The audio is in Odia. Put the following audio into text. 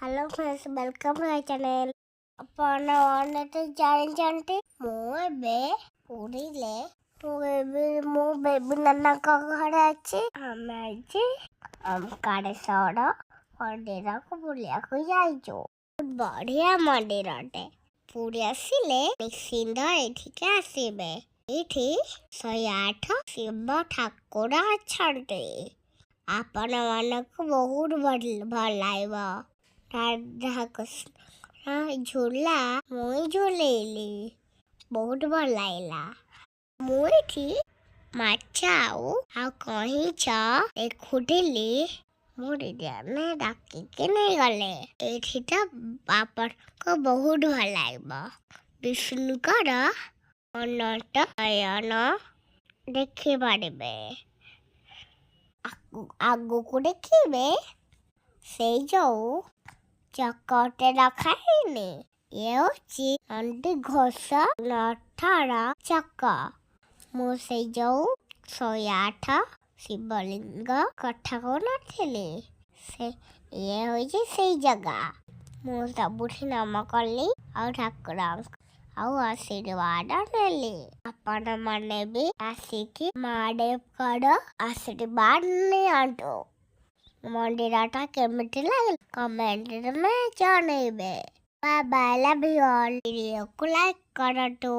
Hello friends, welcome my channel. ଆପଣ ଅନେକ ଜାଣିଛନ୍ତି, ମୁଁ ଏବେ ପୁରୀରେ। ମୁଁ ଏବେ ମୋ ବେବି ନାନାଙ୍କ ଘରେ ଅଛି। ଆମେ ଆଜି ଓମକାରେଶ୍ୱର ମନ୍ଦିରକୁ ବୁଲିବାକୁ ଯାଇଛୁ। ବଢ଼ିଆ ମନ୍ଦିରଟେ। ପୁରୀ ଆସିଲେ ନିଶ୍ଚିନ୍ତ ଏଠିକି ଆସିବେ। ଏଇଠି 108 ଶିବ ଠାକୁର ଅଛନ୍ତି। ଆପଣମାନଙ୍କୁ ବହୁତ ଭଲ ଲାଗିବ। ରାଧାକୃଷ୍ଣ ଝୁଲା ମୁଇଁ ଝୁଲେଇଲି, ବହୁତ ଭଲ ଲାଗିଲା। ମୁଁ ଏଠି ମାଛ ଆଉ କଇଁଛ ଦେଖୁଥିଲି। ମୋ ଦିଦିମାନେ ଡାକିକି ନେଇଗଲେ। ଏଇଠି ତ ଆପଣଙ୍କୁ ବହୁତ ଭଲ ଲାଗିବ। ବିଷ୍ଣୁଙ୍କର ଅନନ୍ତ ଶୟନ ଦେଖିପାରିବେ। ଆଗକୁ ଦେଖିବେ, ସେଇ ଯୋଉ ଚକଟେ ରଖା ହେଇନି, ଇଏ ହେଉଛି ନନ୍ଦିଘୋଷ ରଥର ଚକ। ମୁଁ ସେଇ ଯୋଉ 108 ଶିବଲିଙ୍ଗ କଥା କହୁନଥିଲି, ସେ ଇଏ ହେଉଛି ସେଇ ଜାଗା। ମୁଁ ସବୁଠି ନମ କଲି ଆଉ ଠାକୁରଙ୍କ ଆଉ ଆଶୀର୍ବାଦ ନେଲି। ଆପଣମାନେ ବି ଆସିକି ମହାଦେବଙ୍କର ଆଶୀର୍ବାଦ ନିଅନ୍ତୁ। ମନ୍ଦିରଟା କେମିତି ଲାଗିଲା, କମେଣ୍ଟରେ ଜଣେଇବେ। Bye bye, love you all. ଭିଡ଼ିଓକୁ ଲାଇକ୍ କରନ୍ତୁ।